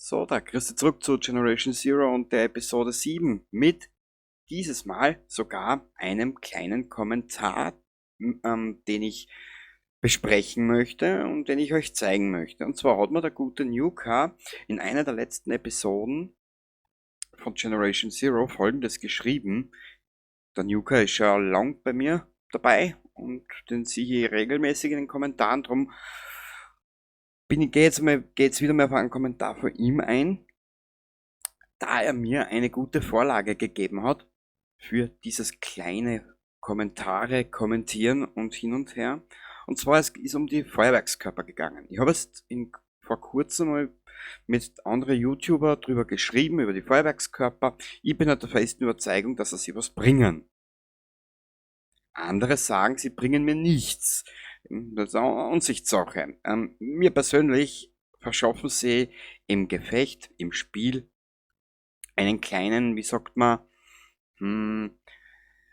So, da kriegst du zurück zu Generation Zero und der Episode 7 mit dieses Mal sogar einem kleinen Kommentar, den ich besprechen möchte und den ich euch zeigen möchte. Und zwar hat mir der gute Newcar in einer der letzten Episoden von Generation Zero Folgendes geschrieben. Der Newcar ist schon lang bei mir dabei und den sehe ich regelmäßig in den Kommentaren, drum gehe jetzt wieder mal auf einen Kommentar von ihm ein, da er mir eine gute Vorlage gegeben hat für dieses kleine Kommentare kommentieren und hin und her. Und zwar es ist um die Feuerwerkskörper gegangen. Ich habe es vor kurzem mal mit anderen YouTuber drüber geschrieben, über die Feuerwerkskörper. Ich bin halt der festen Überzeugung, dass sie was bringen. Andere sagen, sie bringen mir nichts. Das ist eine Ansichtssache. Mir persönlich verschaffen sie im Gefecht, im Spiel, einen kleinen, wie sagt man,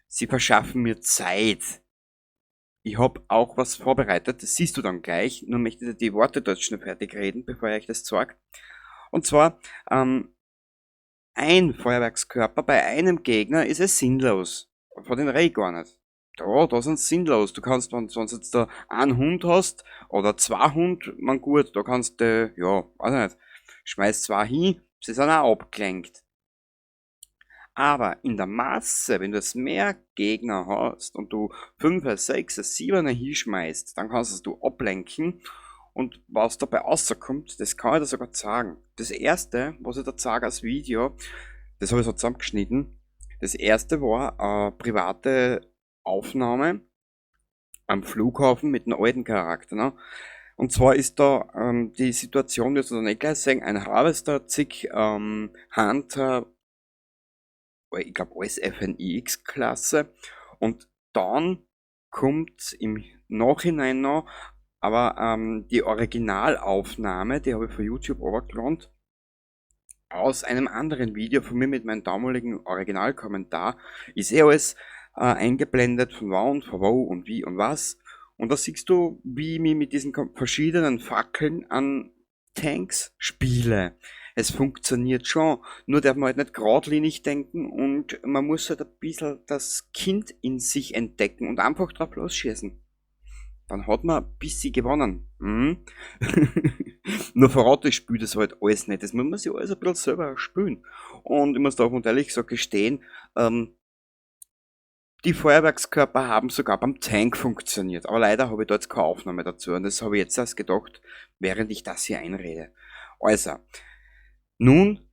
sie verschaffen mir Zeit. Ich hab auch was vorbereitet, das siehst du dann gleich, nur möchte ich die Worte dort schnell fertig reden, bevor ich euch das zeig. Und zwar, ein Feuerwerkskörper bei einem Gegner ist es sinnlos. Von den Reh gar nicht. Da sind sie sinnlos. Du kannst, wenn du jetzt da einen Hund hast oder zwei Hund, man gut, da kannst du, ja, weiß ich nicht, schmeißt zwei hin, sie sind auch abgelenkt. Aber in der Masse, wenn du jetzt mehr Gegner hast und du 5, 6, 7 hinschmeißt, dann kannst du ablenken und was dabei rauskommt, das kann ich dir sogar sagen. Das erste, was ich da zeige als Video, das habe ich so zusammengeschnitten, das erste war eine private Aufnahme am Flughafen mit einem alten Charakter. Ne? Und zwar ist da die Situation, wirst du dann eh gleich sehen, ein Harvester, zig Hunter, ich glaub, alles FNIX-Klasse. Und dann kommt im Nachhinein noch, aber die Originalaufnahme, die habe ich von YouTube runtergeladen, aus einem anderen Video von mir mit meinem damaligen Originalkommentar, ist eh alles eingeblendet, von wann, von wo und wie und was. Und da siehst du, wie ich mich mit diesen verschiedenen Fackeln an Tanks spiele. Es funktioniert schon, nur darf man halt nicht geradlinig denken und man muss halt ein bisschen das Kind in sich entdecken und einfach drauf losschießen. Dann hat man ein bisschen gewonnen. Nur verrate ich spiele das halt alles nicht. Das muss man sich alles ein bisschen selber spielen. Und ich muss da auch ehrlich gesagt gestehen, die Feuerwerkskörper haben sogar beim Tank funktioniert. Aber leider habe ich da jetzt keine Aufnahme dazu. Und das habe ich jetzt erst gedacht, während ich das hier einrede. Also, nun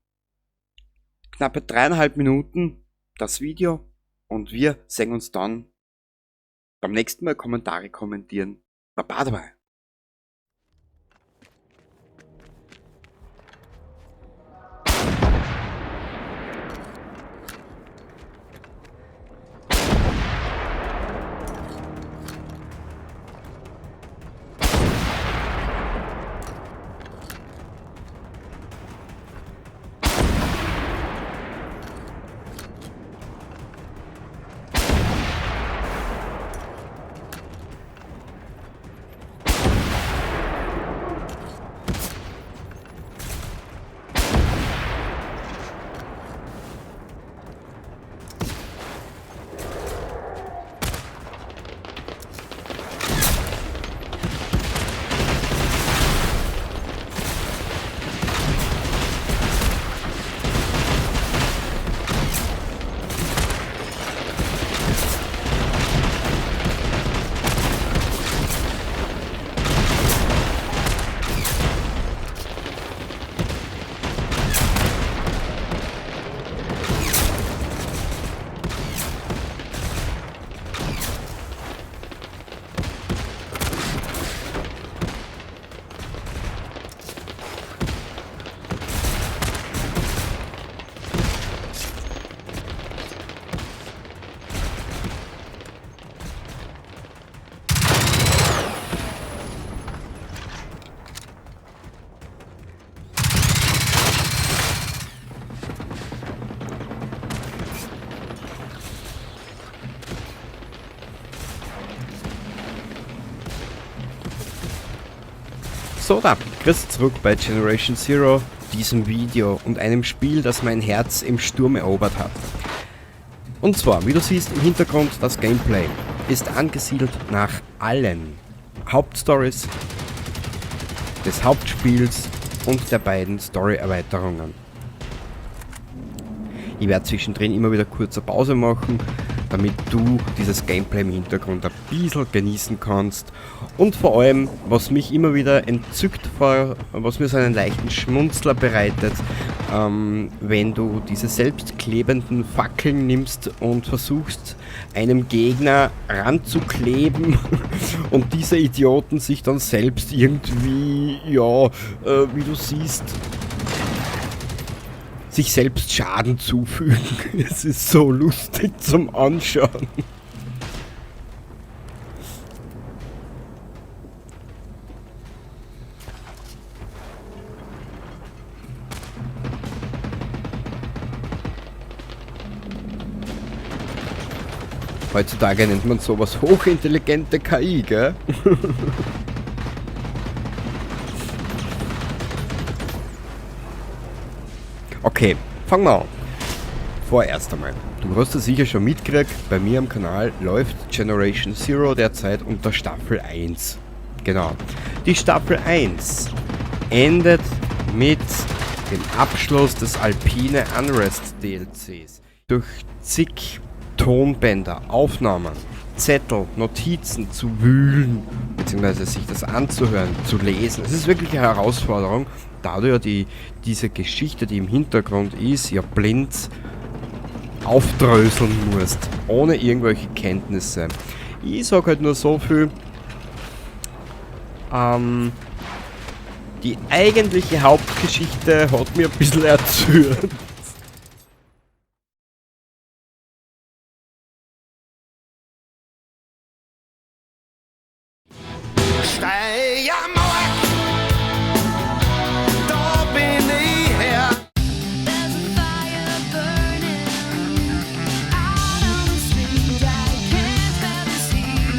knappe dreieinhalb Minuten das Video und wir sehen uns dann beim nächsten Mal Kommentare kommentieren. Baba dabei. So, da, Chris zurück bei Generation Zero diesem Video und einem Spiel, das mein Herz im Sturm erobert hat. Und zwar, wie du siehst im Hintergrund, das Gameplay ist angesiedelt nach allen Hauptstories des Hauptspiels und der beiden Story-Erweiterungen. Ich werde zwischendrin immer wieder kurze Pause machen, damit du dieses Gameplay im Hintergrund ein bisschen genießen kannst. Und vor allem, was mich immer wieder entzückt, was mir so einen leichten Schmunzler bereitet, wenn du diese selbstklebenden Fackeln nimmst und versuchst, einem Gegner ranzukleben und diese Idioten sich dann selbst irgendwie, ja, wie du siehst, sich selbst Schaden zufügen. Es ist so lustig zum Anschauen. Heutzutage nennt man sowas hochintelligente KI, gell? Okay, fangen wir an. Vorerst einmal. Du hast es sicher schon mitgekriegt, bei mir am Kanal läuft Generation Zero derzeit unter Staffel 1. Genau. Die Staffel 1 endet mit dem Abschluss des Alpine Unrest DLCs. Durch zig Tonbänder, Aufnahmen, Zettel, Notizen zu wühlen, beziehungsweise sich das anzuhören, zu lesen. Es ist wirklich eine Herausforderung, da du ja diese Geschichte, die im Hintergrund ist, ja blind aufdröseln musst, ohne irgendwelche Kenntnisse. Ich sag halt nur so viel, die eigentliche Hauptgeschichte hat mir ein bisschen erzürnt. Steiermark, da bin ich her. There's a fire burning out on the street. I can't bear the heat.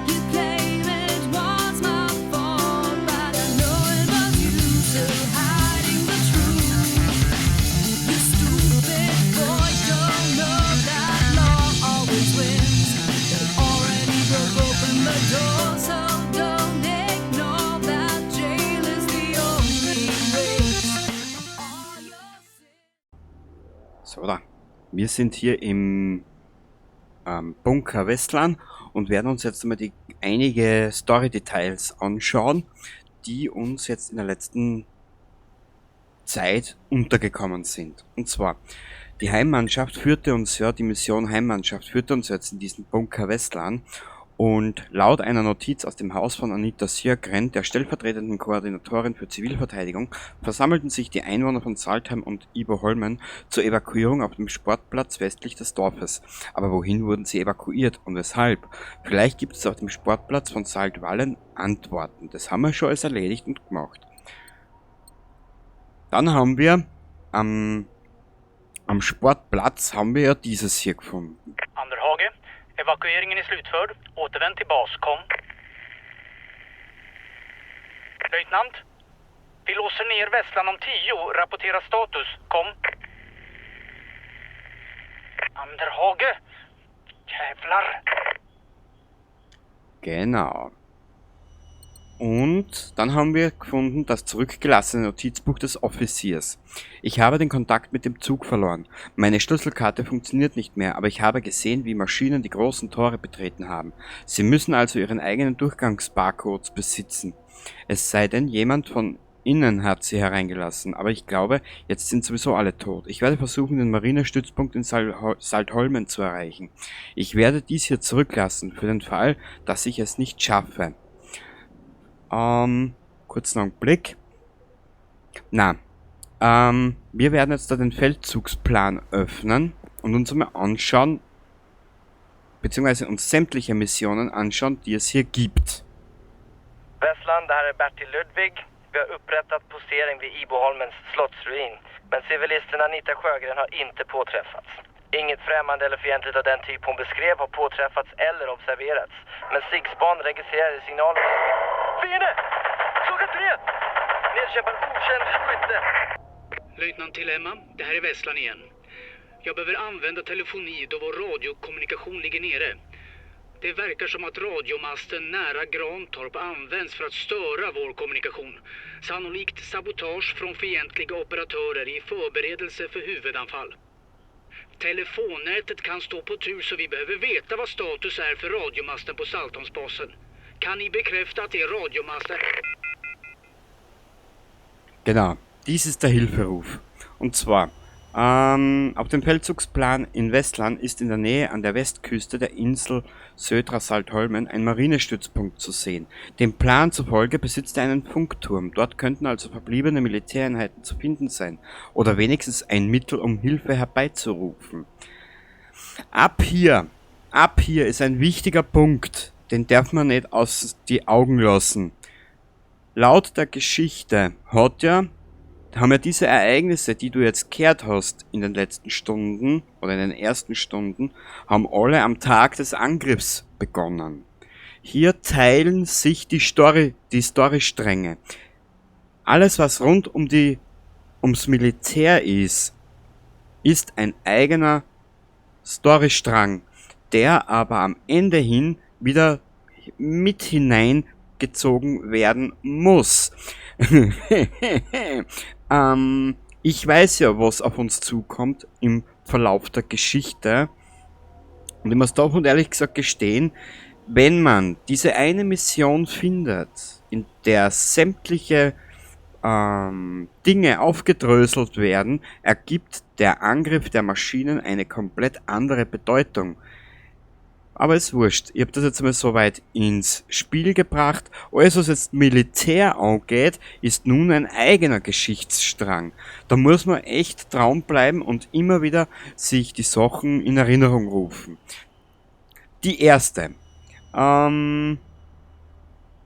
You claim it was my fault, but I know it was you still hiding the truth. You stupid boy, don't know that law always wins. They already broke open the door, so don't ignore that jail is the only race. All your sins. So da. Wir sind hier im Bunker Vesslan und werden uns jetzt einmal die einige Story-Details anschauen, die uns jetzt in der letzten Zeit untergekommen sind. Und zwar, die Heimmannschaft führte uns ja, die Mission Heimmannschaft führte uns jetzt in diesen Bunker Vesslan und laut einer Notiz aus dem Haus von Anita Sjögren, der stellvertretenden Koordinatorin für Zivilverteidigung, versammelten sich die Einwohner von Saltheim und Iboholmen zur Evakuierung auf dem Sportplatz westlich des Dorfes. Aber wohin wurden sie evakuiert und weshalb? Vielleicht gibt es auf dem Sportplatz von Saltvallen Antworten. Das haben wir schon alles erledigt und gemacht. Dann haben wir am Sportplatz haben wir ja dieses hier gefunden. Anderhage, evakueringen är slutförd. Återvänd till bas, kom. Löjtnant, vi låser ner Vesslan om 10. Rapportera status, kom. Anderhage, jävlar. Genau. Und dann haben wir gefunden das zurückgelassene Notizbuch des Offiziers. Ich habe den Kontakt mit dem Zug verloren. Meine Schlüsselkarte funktioniert nicht mehr, aber ich habe gesehen, wie Maschinen die großen Tore betreten haben. Sie müssen also ihren eigenen Durchgangsbarcodes besitzen. Es sei denn, jemand von innen hat sie hereingelassen, aber ich glaube, jetzt sind sowieso alle tot. Ich werde versuchen, den Marinestützpunkt in Saltholmen zu erreichen. Ich werde dies hier zurücklassen, für den Fall, dass ich es nicht schaffe. Kurzen Augenblick. Na, wir werden jetzt da den Feldzugsplan öffnen und uns einmal anschauen, beziehungsweise uns sämtliche Missionen anschauen, die es hier gibt. Vesslan, det här är Bertil Ludvig. Vi har upprättat postering vid Iboholmens slottsruin. Men civilisten Anita Sjögren har inte påträffats. Inget främmande eller fientligt av den typ hon beskrev har påträffats eller observerats. Men Sigspan registrerade signalen. Fiende! Klockan 3! Nedkämpar okänd skytte. Löjtnant till Emma, det här är Vesslan igen. Jag behöver använda telefoni då vår radiokommunikation ligger nere. Det verkar som att radiomasten nära Grantorp används för att störa vår kommunikation. Sannolikt sabotage från fientliga operatörer i förberedelse för huvudanfall. Telefonnätet kan stå på tur så vi behöver veta vad status är för radiomasten på Saltholmsbasen. Kan ni bekräfta att det är radiomasten... Genau, dies ist der Hilferuf. Und zwar, auf dem Feldzugsplan in Vestland ist in der Nähe an der Westküste der Insel Södra Saltholmen ein Marinestützpunkt zu sehen. Dem Plan zufolge besitzt er einen Funkturm. Dort könnten also verbliebene Militäreinheiten zu finden sein. Oder wenigstens ein Mittel, um Hilfe herbeizurufen. Ab hier ist ein wichtiger Punkt, den darf man nicht aus die Augen lassen. Laut der Geschichte haben ja diese Ereignisse, die du jetzt gehört hast in den letzten Stunden oder in den ersten Stunden, haben alle am Tag des Angriffs begonnen. Hier teilen sich die Storystränge. Alles, was rund ums Militär ist, ist ein eigener Storystrang, der aber am Ende hin wieder mit hineingezogen werden muss. Ich weiß ja, was auf uns zukommt im Verlauf der Geschichte. Und ich muss doch und ehrlich gesagt gestehen, wenn man diese eine Mission findet, in der sämtliche Dinge aufgedröselt werden, ergibt der Angriff der Maschinen eine komplett andere Bedeutung. Aber ist wurscht. Ich hab das jetzt mal so weit ins Spiel gebracht. Alles, was jetzt Militär angeht, ist nun ein eigener Geschichtsstrang. Da muss man echt dranbleiben und immer wieder sich die Sachen in Erinnerung rufen. Die erste.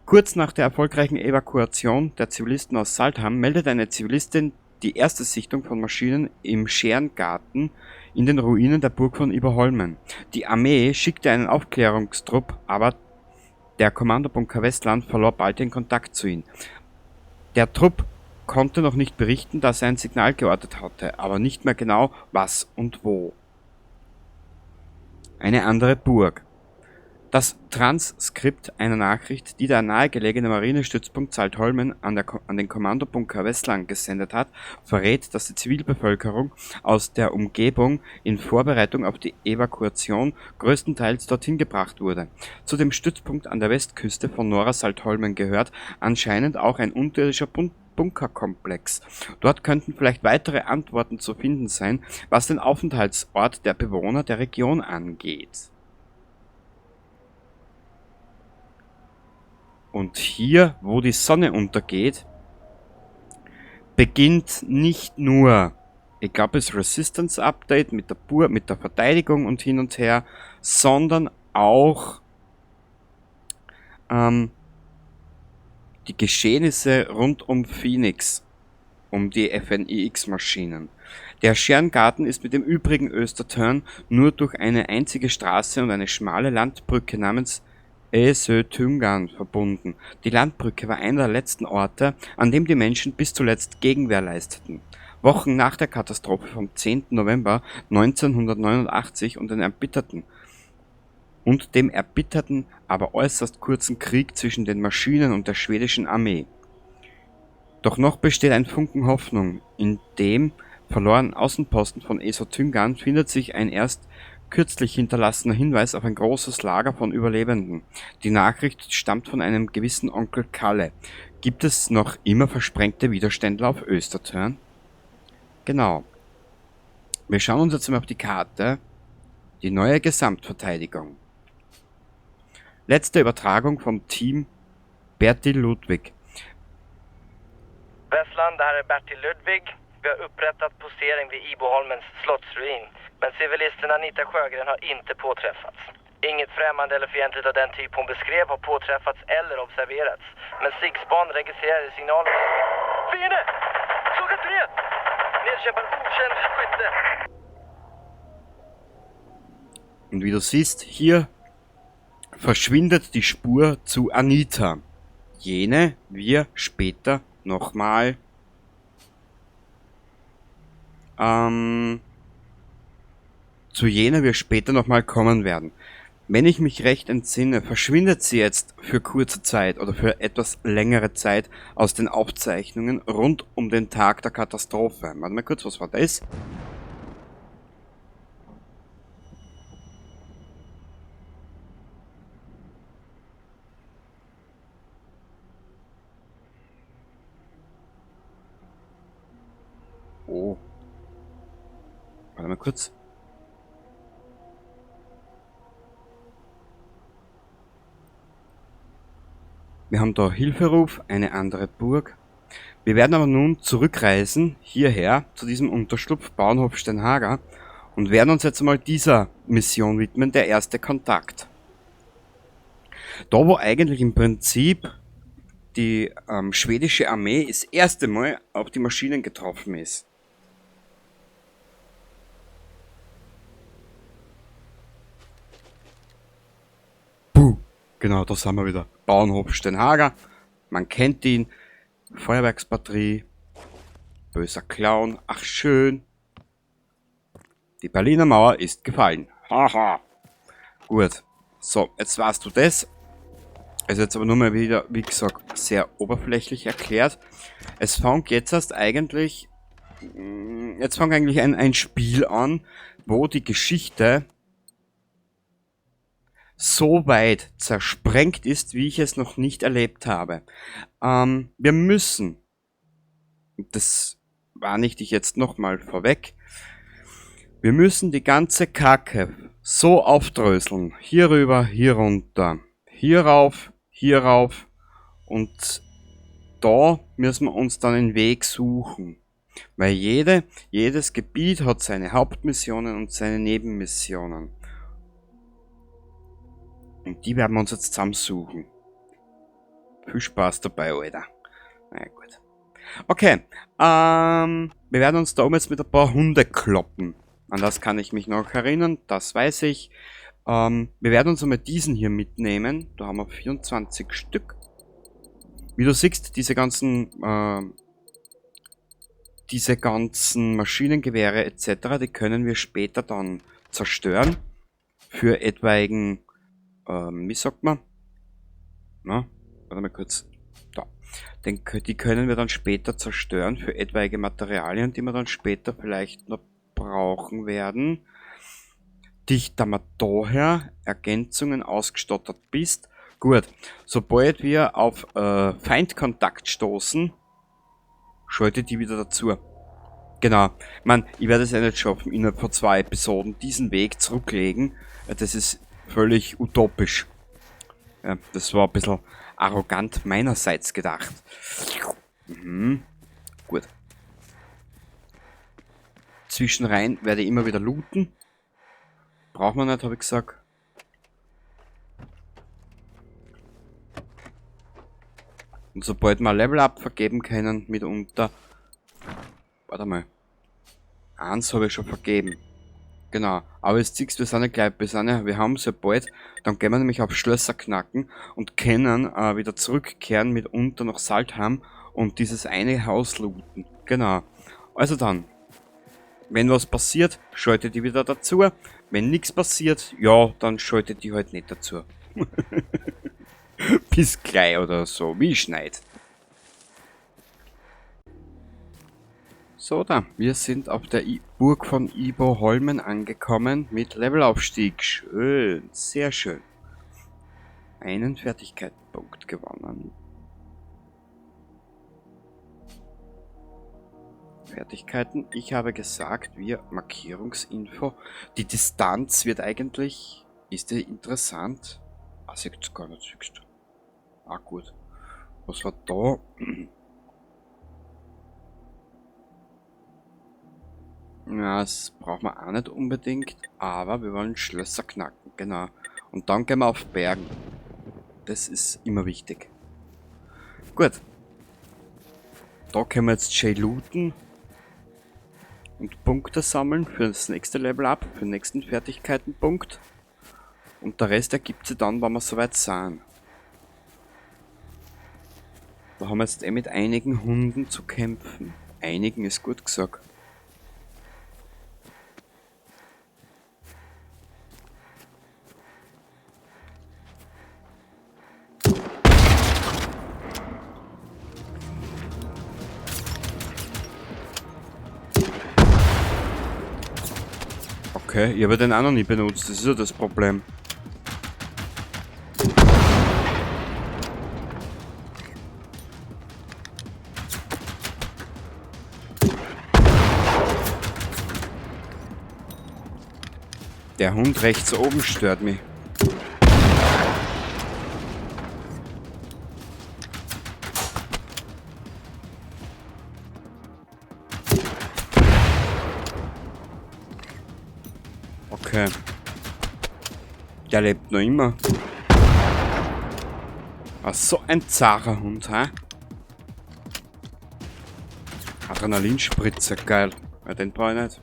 Kurz nach der erfolgreichen Evakuation der Zivilisten aus Salthamn meldet eine Zivilistin die erste Sichtung von Maschinen im Scherengarten in den Ruinen der Burg von Iboholmen. Die Armee schickte einen Aufklärungstrupp, aber der Kommandobunker Vestland verlor bald den Kontakt zu ihnen. Der Trupp konnte noch nicht berichten, dass er ein Signal geortet hatte, aber nicht mehr genau was und wo. Eine andere Burg. Das Transkript einer Nachricht, die der nahegelegene Marinestützpunkt Saltholmen an den Kommandobunker Vestland gesendet hat, verrät, dass die Zivilbevölkerung aus der Umgebung in Vorbereitung auf die Evakuation größtenteils dorthin gebracht wurde. Zu dem Stützpunkt an der Westküste von Norra Saltholmen gehört anscheinend auch ein unterirdischer Bunkerkomplex. Dort könnten vielleicht weitere Antworten zu finden sein, was den Aufenthaltsort der Bewohner der Region angeht. Und hier, wo die Sonne untergeht, beginnt nicht nur, ich glaub, das Resistance Update mit der Burg, mit der Verteidigung und hin und her, sondern auch die Geschehnisse rund um Phoenix, um die FNIX-Maschinen. Der Scherengarten ist mit dem übrigen Östertörn nur durch eine einzige Straße und eine schmale Landbrücke namens Esötyngan verbunden. Die Landbrücke war einer der letzten Orte, an dem die Menschen bis zuletzt Gegenwehr leisteten. Wochen nach der Katastrophe vom 10. November 1989 und dem erbitterten, aber äußerst kurzen Krieg zwischen den Maschinen und der schwedischen Armee. Doch noch besteht ein Funken Hoffnung. In dem verlorenen Außenposten von Esotyngan findet sich ein erst kürzlich hinterlassener Hinweis auf ein großes Lager von Überlebenden. Die Nachricht stammt von einem gewissen Onkel Kalle. Gibt es noch immer versprengte Widerständler auf Östertörn? Genau. Wir schauen uns jetzt mal auf die Karte. Die neue Gesamtverteidigung. Letzte Übertragung vom Team Bertil Ludwig. Vestland, det här är Bertil Ludwig. Vi har upprättat postering vid Iboholmens slottsruin. Men civilisten Anita Sjögren har inte påträffats. Inget främmande eller fientligt av den typ hon beskrev har påträffats eller observerats. Men Sigspan registrerade signalen. Fiende! Klockan 3! Nedkämpar okänd skytte. Und wie du siehst, hier verschwindet die Spur zu Anita. Jene wir später nochmal. Zu jener wir später nochmal kommen werden. Wenn ich mich recht entsinne, verschwindet sie jetzt für kurze Zeit oder für etwas längere Zeit aus den Aufzeichnungen rund um den Tag der Katastrophe. Warte mal kurz, was war das? Oh. Warte mal kurz. Wir haben da Hilferuf, eine andere Burg. Wir werden aber nun zurückreisen, hierher, zu diesem Unterschlupf Bauernhof Steinhaga und werden uns jetzt mal dieser Mission widmen, der erste Kontakt. Da, wo eigentlich im Prinzip die schwedische Armee das erste Mal auf die Maschinen getroffen ist. Puh, genau, da sind wir wieder. Bauernhof Steinhaga, man kennt ihn. Feuerwerksbatterie, böser Clown, ach schön. Die Berliner Mauer ist gefallen. Haha. Gut, so, jetzt weißt du das. Es ist jetzt aber nur mal wieder, wie gesagt, sehr oberflächlich erklärt. Es fängt jetzt erst eigentlich, jetzt fängt eigentlich ein Spiel an, wo die Geschichte so weit zersprengt ist, wie ich es noch nicht erlebt habe. Wir müssen, das warne ich dich jetzt nochmal vorweg, wir müssen die ganze Kacke so aufdröseln. Hier rüber, hier runter, hier rauf, hier rauf und da müssen wir uns dann einen Weg suchen. Weil jedes Gebiet hat seine Hauptmissionen und seine Nebenmissionen. Und die werden wir uns jetzt zusammensuchen. Viel Spaß dabei, Alter. Na ja, gut. Okay, wir werden uns da oben jetzt mit ein paar Hunde kloppen. An das kann ich mich noch erinnern, das weiß ich. Wir werden uns einmal diesen hier mitnehmen. Da haben wir 24 Stück. Wie du siehst, diese ganzen Maschinengewehre et cetera, die können wir später dann zerstören. Für etwaigen, wie sagt man? Na, warte mal kurz. Da. Die können wir dann später zerstören für etwaige Materialien, die wir dann später vielleicht noch brauchen werden. Dich da mal daher Ergänzungen ausgestattet bist. Gut, sobald wir auf Feindkontakt stoßen, schalte die wieder dazu. Genau, ich mein, ich werde es ja nicht schaffen, innerhalb von 2 Episoden diesen Weg zurücklegen. Das ist völlig utopisch. Ja, das war ein bisschen arrogant meinerseits gedacht. Gut. Zwischenrein werde ich immer wieder looten. Braucht man nicht, hab ich gesagt. Und sobald wir Level Up vergeben können, mitunter. Warte mal. 1 habe ich schon vergeben. Genau. Aber jetzt siehst du, wir sind ja gleich, wir sind ja, wir haben es ja bald. Dann gehen wir nämlich auf Schlösser knacken und können wieder zurückkehren mitunter nach Salthamn und dieses eine Haus looten. Genau. Also dann. Wenn was passiert, schaltet die wieder dazu. Wenn nix passiert, ja, dann schaltet die halt nicht dazu. Bis gleich oder so, wie schneit. So da, wir sind auf der Burg von Iboholmen angekommen mit Levelaufstieg. Schön, sehr schön. Einen Fertigkeitspunkt gewonnen. Fertigkeiten. Ich habe gesagt, wir Markierungsinfo. Die Distanz wird eigentlich... Ist die interessant? Ah, sieht's gar nicht, siehst du. Ah, gut. Was war da? Ja, das brauchen wir auch nicht unbedingt, aber wir wollen Schlösser knacken, genau. Und dann gehen wir auf Bergen. Das ist immer wichtig. Gut. Da können wir jetzt schön looten und Punkte sammeln für das nächste Level Up, für den nächsten Fertigkeitenpunkt. Und der Rest ergibt sich dann, wenn wir soweit sind. Da Da haben wir jetzt eh mit einigen Hunden zu kämpfen. Einigen ist gut gesagt. Okay, ich habe den auch noch nie benutzt, das ist ja das Problem. Der Hund rechts oben stört mich. Okay. Der lebt noch immer. Ach, so ein zarer Hund, hä? Adrenalinspritze, geil. Ja, den brauche ich nicht.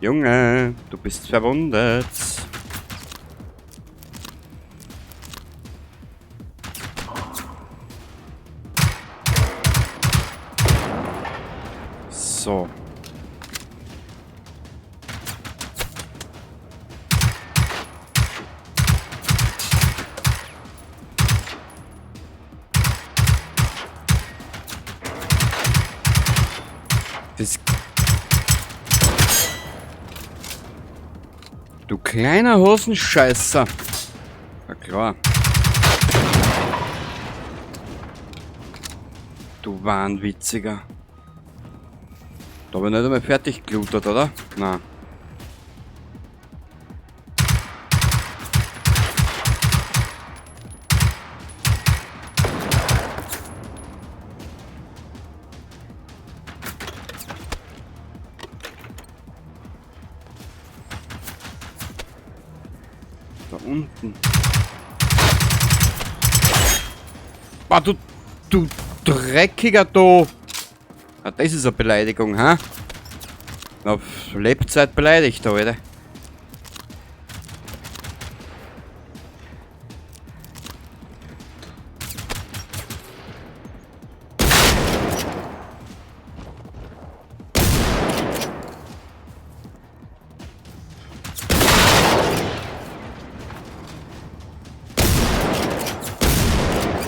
Junge, du bist verwundet. So. Das... Du kleiner Hosenscheißer. Na klar. Du Wahnwitziger. Da hab ich nicht einmal fertig gelootet, oder? Nein. Da unten. Ah, du dreckiger du! Ah, das ist eine Beleidigung, ha? Auf Lebzeit beleidigt, Alter.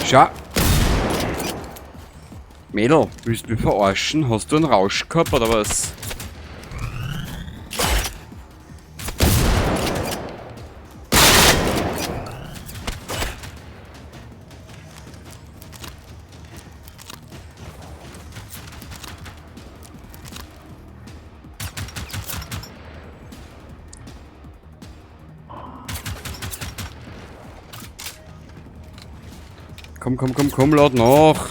Schau. Mädel, willst du mich verarschen? Hast du einen Rausch gehabt oder was? Komm, komm, komm, komm, lad nach.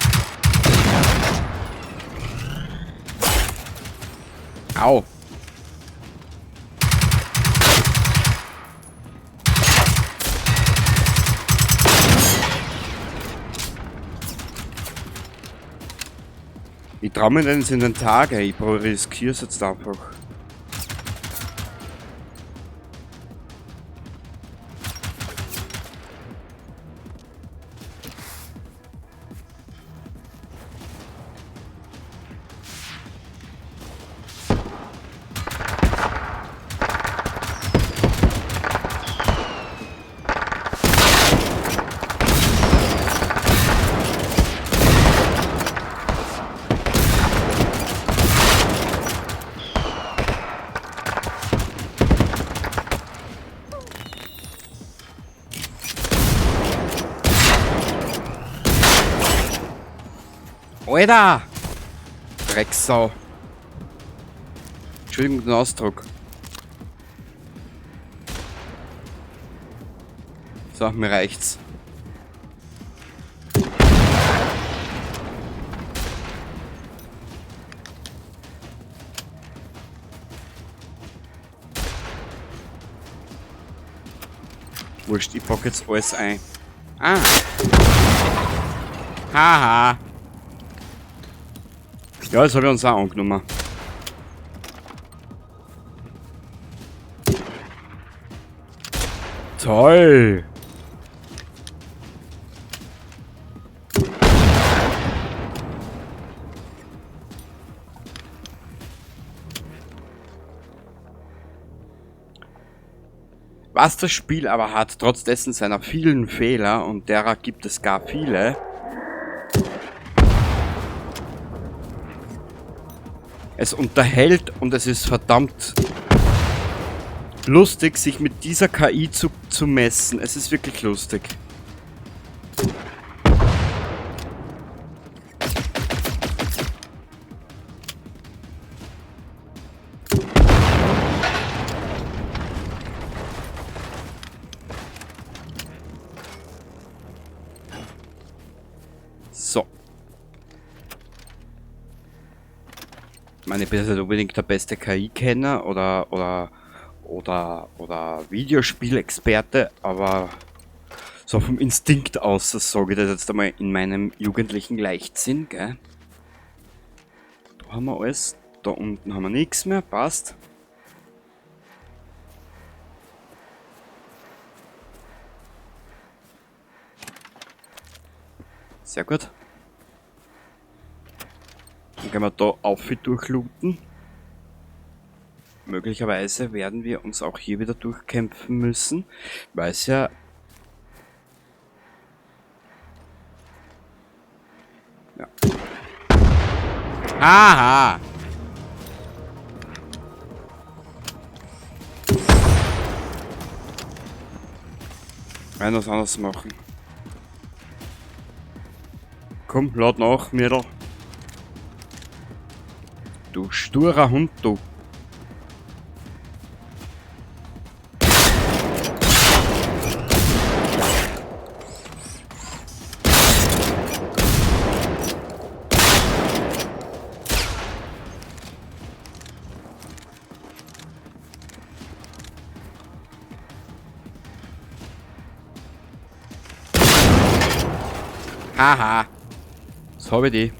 Au. Ich trau mir nicht ins Inventar, gell. Ich riskier's jetzt einfach. Alter! Drecksau. Entschuldigung den Ausdruck. So, mir reicht's. Wurscht, ich pack jetzt alles ein. Ah! Haha! Ja, das habe ich uns auch angenommen. Toll! Was das Spiel aber hat, trotz dessen seiner vielen Fehler, und derer gibt es gar viele, es unterhält und es ist verdammt lustig, sich mit dieser KI zu messen. Es ist wirklich lustig. So. Ich meine, ich bin jetzt nicht unbedingt der beste K I-Kenner oder Videospielexperte, aber so vom Instinkt aus, das sage ich das jetzt einmal in meinem jugendlichen Leichtsinn, gell? Da haben wir alles, da unten haben wir nichts mehr, passt. Sehr gut. Dann können wir da auf durchlooten. Möglicherweise werden wir uns auch hier wieder durchkämpfen müssen, weil es ja... Ja. Haha! Werden was anderes machen. Komm, lad nach, Mädel. Du sturer Hund, du. Haha. Was hab ich die?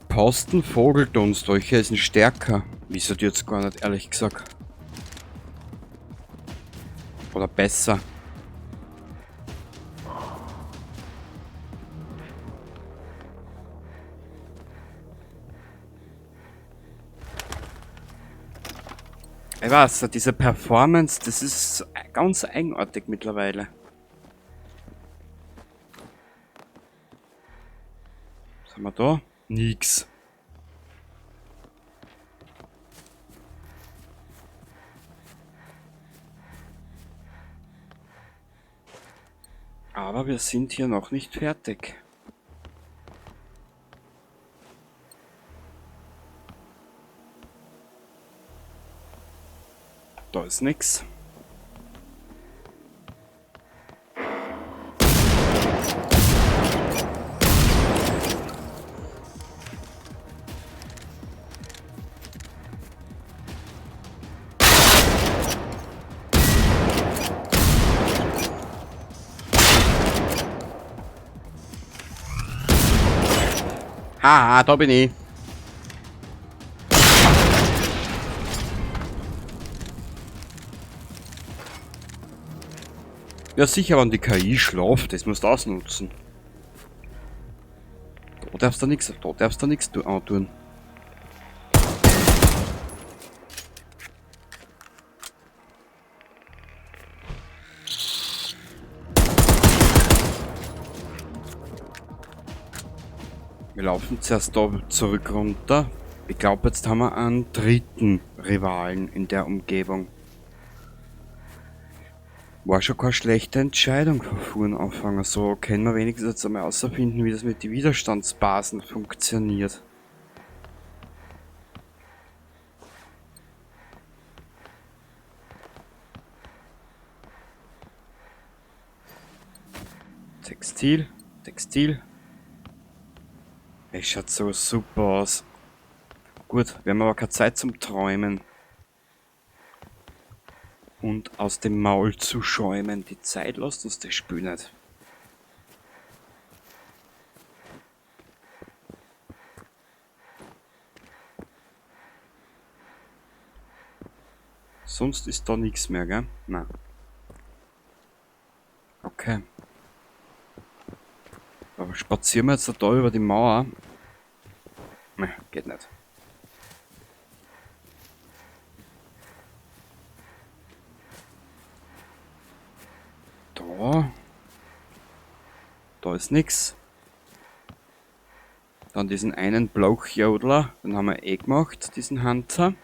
Posten Vogeldunst, welcher ist denn stärker? Wieso die jetzt gar nicht, ehrlich gesagt. Oder besser. Ich weiß, diese Performance, das ist ganz eigenartig mittlerweile. Was haben wir da? Nix. Aber wir sind hier noch nicht fertig. Da ist nix. Haha, da bin ich. Ja sicher, wenn die KI schlaft, das musst du ausnutzen. Da darfst du nix, da darfst du nix antun. Wir laufen zuerst da zurück runter. Ich glaub, jetzt haben wir einen dritten Rivalen in der Umgebung. War schon keine schlechte Entscheidung von vorn anfangen. So können wir wenigstens jetzt einmal herausfinden, wie das mit den Widerstandsbasen funktioniert. Textil, Textil. Es schaut so super aus. Gut, wir haben aber keine Zeit zum Träumen. Und aus dem Maul zu schäumen. Die Zeit lässt uns das Spiel nicht. So. Sonst ist da nichts mehr, gell? Nein. Okay. Aber spazieren wir jetzt da über die Mauer? Ne, geht nicht. Da. Da ist nix. Dann diesen einen Blauchjodler, den haben wir eh gemacht, diesen Hunter.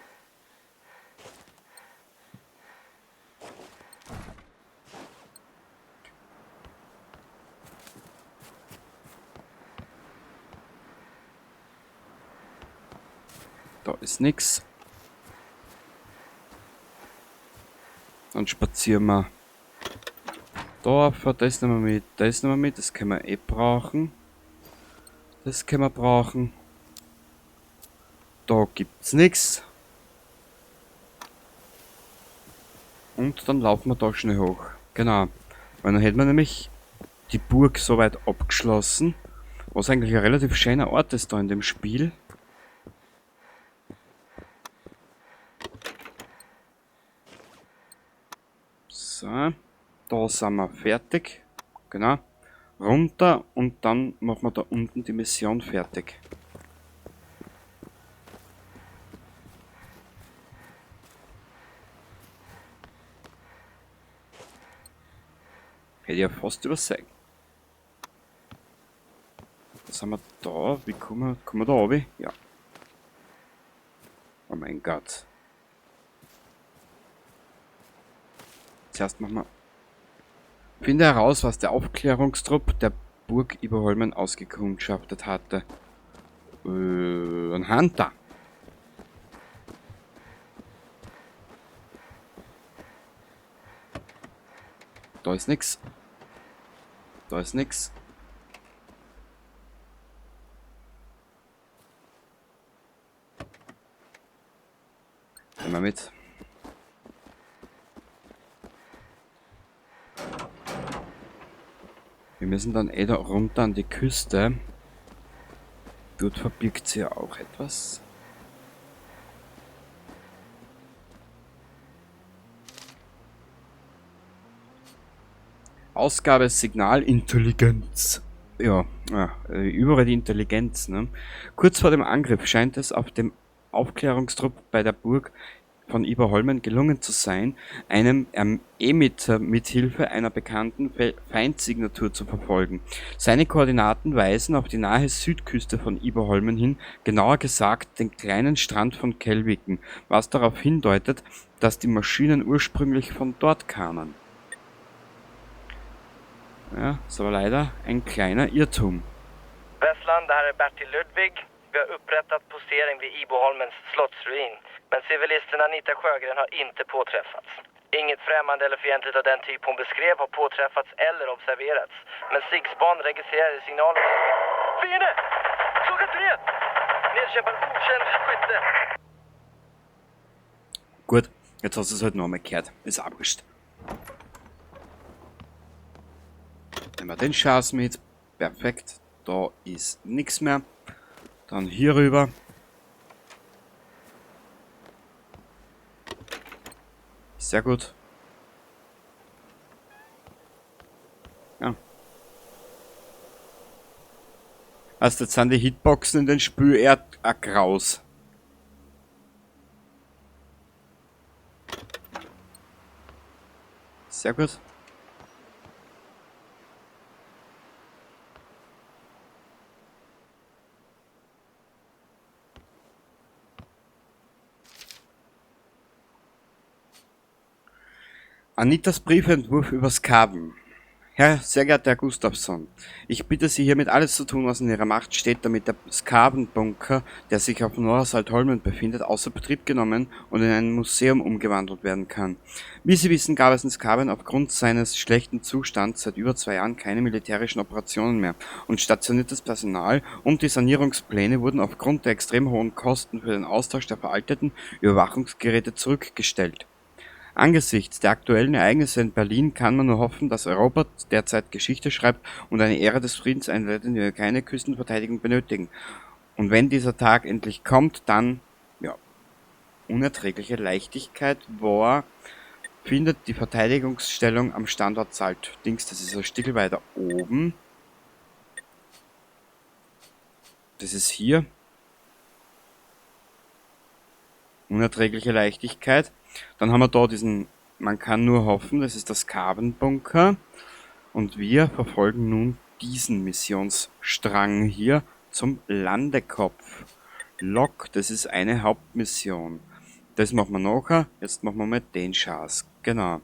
Da ist nix. Dann spazieren wir da auf, das nehmen wir mit, das nehmen wir mit, das können wir eh brauchen. Das können wir brauchen. Da gibt's nix. Und dann laufen wir da schnell hoch. Genau. Weil dann hätten wir nämlich die Burg soweit abgeschlossen. Was eigentlich ein relativ schöner Ort ist da in dem Spiel. So. Da sind wir fertig. Genau. Runter und dann machen wir da unten die Mission fertig. Hätte ich ja fast übersehen. Was haben wir da? Wie kommen wir da runter? Ja. Oh mein Gott. Zuerst machen wir... Finde heraus, was der Aufklärungstrupp der Burg Iboholmen ausgekundschaftet hatte. Ein Hunter. Da ist nix. Da ist nix. Nehmen wir mit. Wir müssen dann eh da runter an die Küste. Dort verbirgt sich ja auch etwas. Ausgabe Signal Intelligenz. Ja, ja, überall die Intelligenz, ne? Kurz vor dem Angriff scheint es auf dem Aufklärungstrupp bei der Burg von Iboholmen gelungen zu sein, einem Emitter mithilfe einer bekannten Feindsignatur zu verfolgen. Seine Koordinaten weisen auf die nahe Südküste von Iboholmen hin, genauer gesagt den kleinen Strand von Källviken, was darauf hindeutet, dass die Maschinen ursprünglich von dort kamen. Ja, ist aber leider ein kleiner Irrtum. Vesslan, det här är Bertil Ludvig. Vi har upprättat posering vid Iboholmens slottsruin. Men civilisten Anita Sjögren har inte påträffats. Inget främmande eller fientligt av den typ hon beskrev har påträffats eller observerats. Men Sigspan registrerade signalen. Fiende! Klockan 3! Nedkämpar okänd skytte. Gut, jetzt hast du es halt noch einmal gehört. Ist auch wurscht. Nehmen wir den Schatz mit. Perfekt. Da ist nix mehr. Dann hier rüber. Sehr gut. Ja. Also jetzt sind die Hitboxen in den Spiel eher graus. Sehr gut. Anitas Briefentwurf über Skaven. Herr, sehr geehrter Herr Gustafsson, ich bitte Sie hiermit alles zu tun, was in Ihrer Macht steht, damit der Skaven-Bunker, der sich auf Norra Saltholmen befindet, außer Betrieb genommen und in ein Museum umgewandelt werden kann. Wie Sie wissen, gab es in Skaven aufgrund seines schlechten Zustands seit über 2 Jahren keine militärischen Operationen mehr und stationiertes Personal und die Sanierungspläne wurden aufgrund der extrem hohen Kosten für den Austausch der veralteten Überwachungsgeräte zurückgestellt. Angesichts der aktuellen Ereignisse in Berlin kann man nur hoffen, dass Europa derzeit Geschichte schreibt und eine Ära des Friedens einleitet, in der wir keine Küstenverteidigung benötigen. Und wenn dieser Tag endlich kommt, dann, ja. Unerträgliche Leichtigkeit war, findet die Verteidigungsstellung am Standort Salt-Dings, das ist ein Stück weiter oben. Das ist hier. Unerträgliche Leichtigkeit. Dann haben wir da diesen, man kann nur hoffen, das ist das Skaven-Bunker. Und wir verfolgen nun diesen Missionsstrang hier zum Landekopf. Lok, das ist eine Hauptmission. Das machen wir nachher. Jetzt machen wir mal den Schatz. Genau.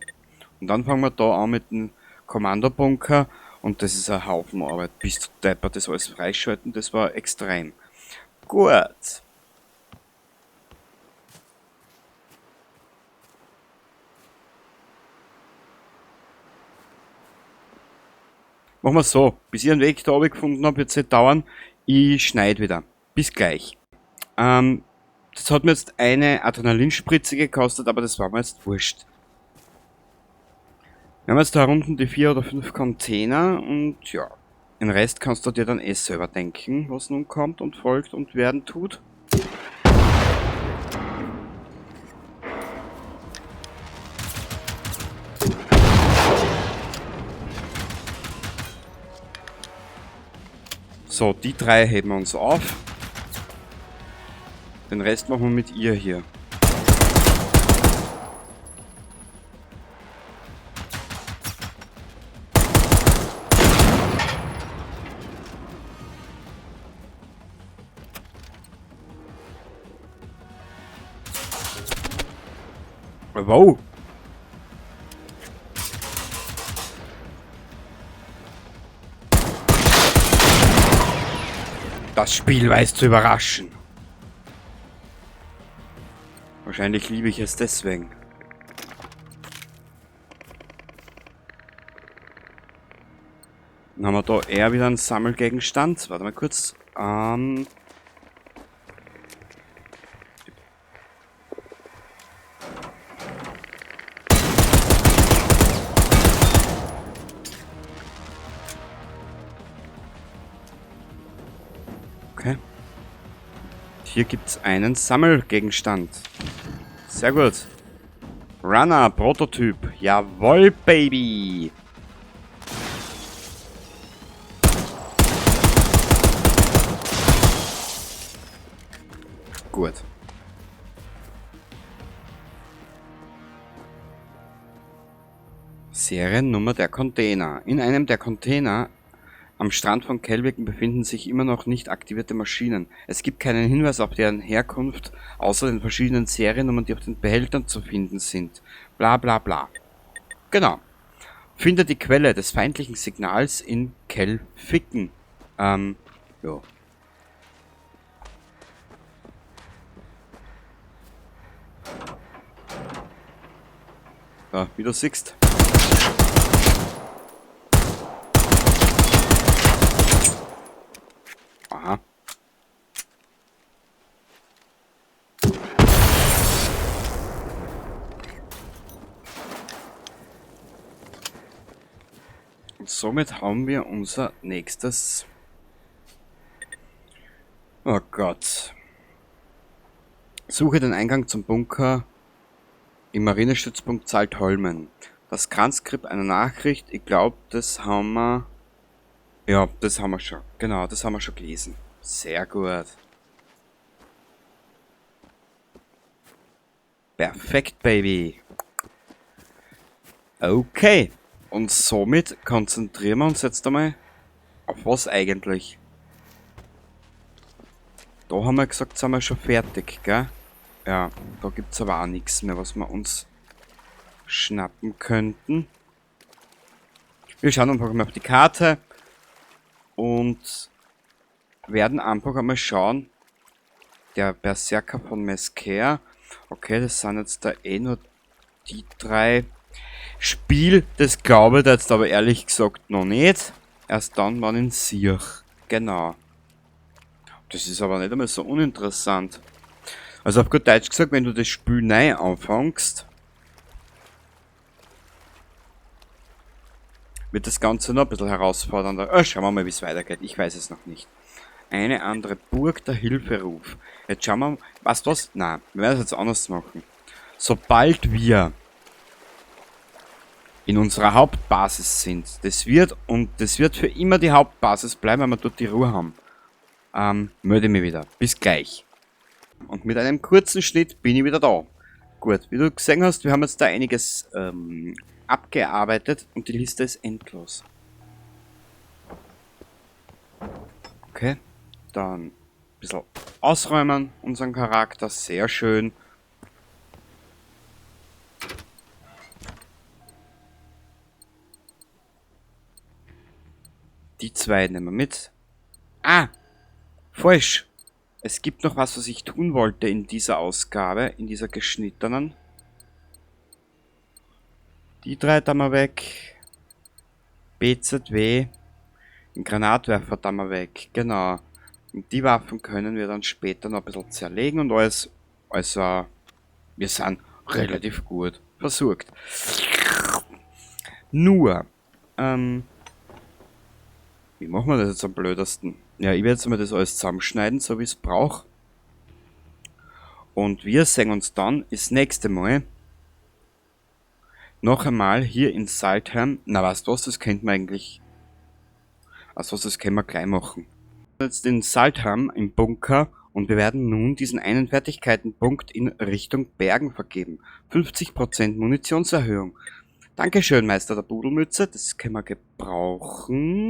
Und dann fangen wir da an mit dem Kommandobunker. Und das ist ein Haufen Arbeit. Bis zu deppert, das alles freischalten, das war extrem. Gut. Machen wir so. Bis ich einen Weg da oben gefunden hab, wird's nicht dauern. Ich schneid wieder. Bis gleich. Das hat mir jetzt eine Adrenalinspritze gekostet, aber das war mir jetzt wurscht. Wir haben jetzt da unten die 4 oder 5 Container und ja, den Rest kannst du dir dann eh selber denken, was nun kommt und folgt und werden tut. So, die 3 heben wir uns auf. Den Rest machen wir mit ihr hier. Wow! Das Spiel weiß zu überraschen. Wahrscheinlich liebe ich es deswegen. Dann haben wir da eher wieder einen Sammelgegenstand. Warte mal kurz. Okay. Hier gibt's einen Sammelgegenstand. Sehr gut. Runner, Prototyp. Jawohl, Baby. Gut. Seriennummer der Container. In einem der Container am Strand von Kallviken befinden sich immer noch nicht aktivierte Maschinen. Es gibt keinen Hinweis auf deren Herkunft, außer den verschiedenen Seriennummern, die auf den Behältern zu finden sind. Bla bla bla. Genau. Finde die Quelle des feindlichen Signals in Kallviken. Ja. Da, wie du siehst. Aha. Und somit haben wir unser nächstes... Oh Gott. Suche den Eingang zum Bunker im Marinestützpunkt Saltholmen. Das Transkript einer Nachricht, ich glaub, das haben wir... Ja, das haben wir schon. Genau, das haben wir schon gelesen. Sehr gut. Perfekt, Baby. Okay. Und somit konzentrieren wir uns jetzt einmal auf was eigentlich? Da haben wir gesagt, sind wir schon fertig, gell? Ja, da gibt's aber auch nichts mehr, was wir uns schnappen könnten. Wir schauen einfach mal auf die Karte und werden einfach einmal schauen. Der Berserker von Mesquer. Okay, das sind jetzt da eh nur die drei. Spiel, das glaube ich jetzt aber ehrlich gesagt noch nicht. Erst dann, wann in Siech. Genau. Das ist aber nicht einmal so uninteressant. Also auf gut Deutsch gesagt, wenn du das Spiel neu anfängst, wird das Ganze noch ein bisschen herausfordernder. Oh, schauen wir mal, wie's weitergeht. Ich weiß es noch nicht. Eine andere Burg, der Hilferuf. Jetzt schauen wir, weißt du was? Nein, wir werden es jetzt anders machen. Sobald wir in unserer Hauptbasis sind, das wird für immer die Hauptbasis bleiben, weil wir dort die Ruhe haben. Melde mich wieder. Bis gleich. Und mit einem kurzen Schnitt bin ich wieder da. Gut, wie du gesehen hast, wir haben jetzt da einiges abgearbeitet und die Liste ist endlos. Okay, dann ein bisschen ausräumen, unseren Charakter, sehr schön. Die zwei nehmen wir mit. Ah, falsch. Es gibt noch was, was ich tun wollte in dieser Ausgabe, in dieser geschnittenen. Die drei da mal weg. BZW. Den Granatwerfer da mal weg. Genau. Und die Waffen können wir dann später noch ein bisschen zerlegen und alles. Also, wir sind relativ gut versorgt. Nur, wie machen wir das jetzt am blödesten? Ja, ich werde jetzt mal das alles zusammenschneiden, so wie es braucht. Und wir sehen uns dann das nächste Mal noch einmal hier in Salthamn. Na, weißt du was, das könnte man eigentlich... Also das können wir gleich machen. Jetzt in Salthamn im Bunker und wir werden nun diesen einen Fertigkeitenpunkt in Richtung Bergen vergeben. 50% Munitionserhöhung. Dankeschön, Meister der Pudelmütze. Das können wir gebrauchen.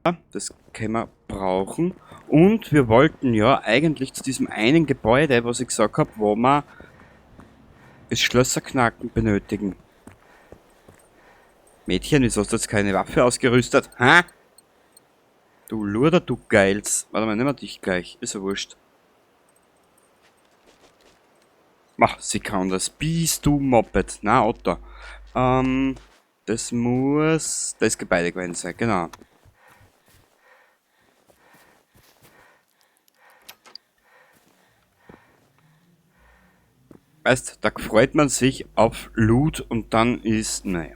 Ja, das können wir brauchen. Und wir wollten ja eigentlich zu diesem einen Gebäude, was ich gesagt hab, wo wir das Schlösserknacken benötigen. Mädchen, wieso hast du jetzt keine Waffe ausgerüstet? Ha? Du Luder, du Geils. Warte mal, nehmen wir dich gleich. Ist ja wurscht. Ach, sie kann das. Bist du Moped? Na, Otto. Das muss das Gebäude gewesen sein, genau. Weißt, da freut man sich auf Loot und dann ist... Naja.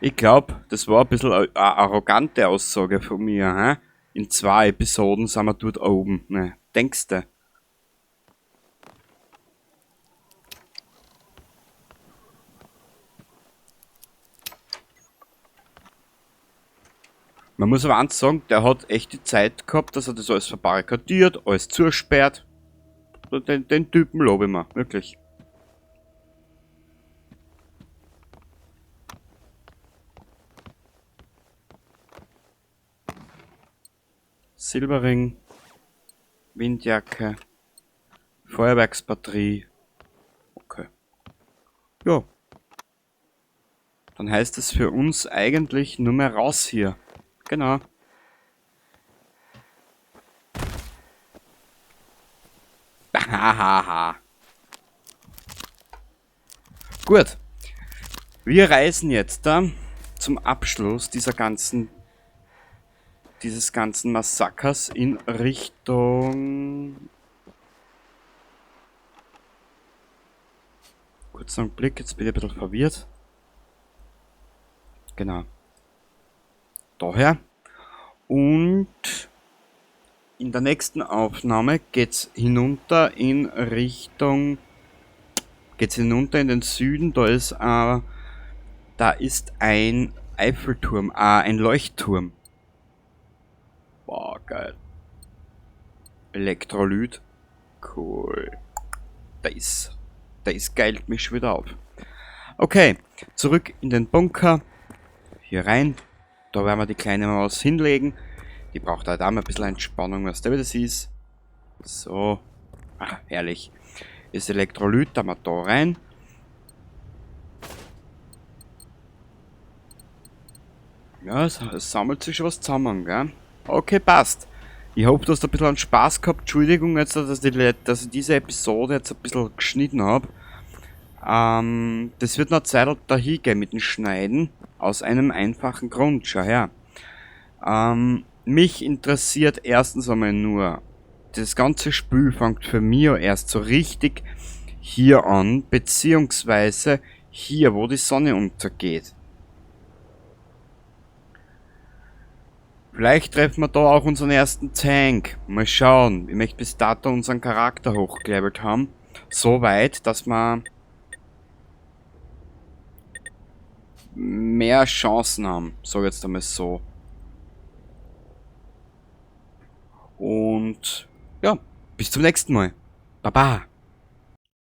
Ich glaub, das war ein bisschen eine arrogante Aussage von mir, hä? In 2 Episoden sind wir dort oben. Ne, denkst du? Man muss aber eins sagen, der hat echt die Zeit gehabt, dass er das alles verbarrikadiert, alles zusperrt. Den Typen lobe ich mir, wirklich. Silberring, Windjacke, Feuerwerksbatterie. Okay. Ja. Dann heißt es für uns eigentlich nur mehr raus hier. Genau. Hahaha. Gut. Wir reisen jetzt da zum Abschluss dieses ganzen Massakers in Richtung... Kurzer Blick, jetzt bin ich ein bisschen verwirrt. Genau. Daher. Und in der nächsten Aufnahme geht's hinunter in Richtung... Geht's hinunter in den Süden, da ist ein Eiffelturm, ein Leuchtturm. Boah, geil. Elektrolyt. Cool. Das geilt mich schon wieder auf. Okay, zurück in den Bunker. Hier rein. Da werden wir die kleine Maus hinlegen. Die braucht halt auch mal ein bisschen Entspannung, was da wieder ist. So. Ach, herrlich. Das Elektrolyt, da mal da rein. Ja, es sammelt sich schon was zusammen, gell? Okay, passt. Ich hoffe, du hast ein bisschen einen Spaß gehabt. Entschuldigung jetzt, dass ich diese Episode jetzt ein bisschen geschnitten hab. Das wird noch Zeit dahin gehen mit dem Schneiden. Aus einem einfachen Grund. Schau her. Mich interessiert erstens einmal nur, das ganze Spiel fängt für mich ja erst so richtig hier an, beziehungsweise Hier, wo die Sonne untergeht. Vielleicht treffen wir da auch unseren ersten Tank. Mal schauen. Ich möchte bis dato unseren Charakter hochgelevelt haben. So weit, dass wir mehr Chancen haben. Sag jetzt einmal so. Und ja, bis zum nächsten Mal. Baba.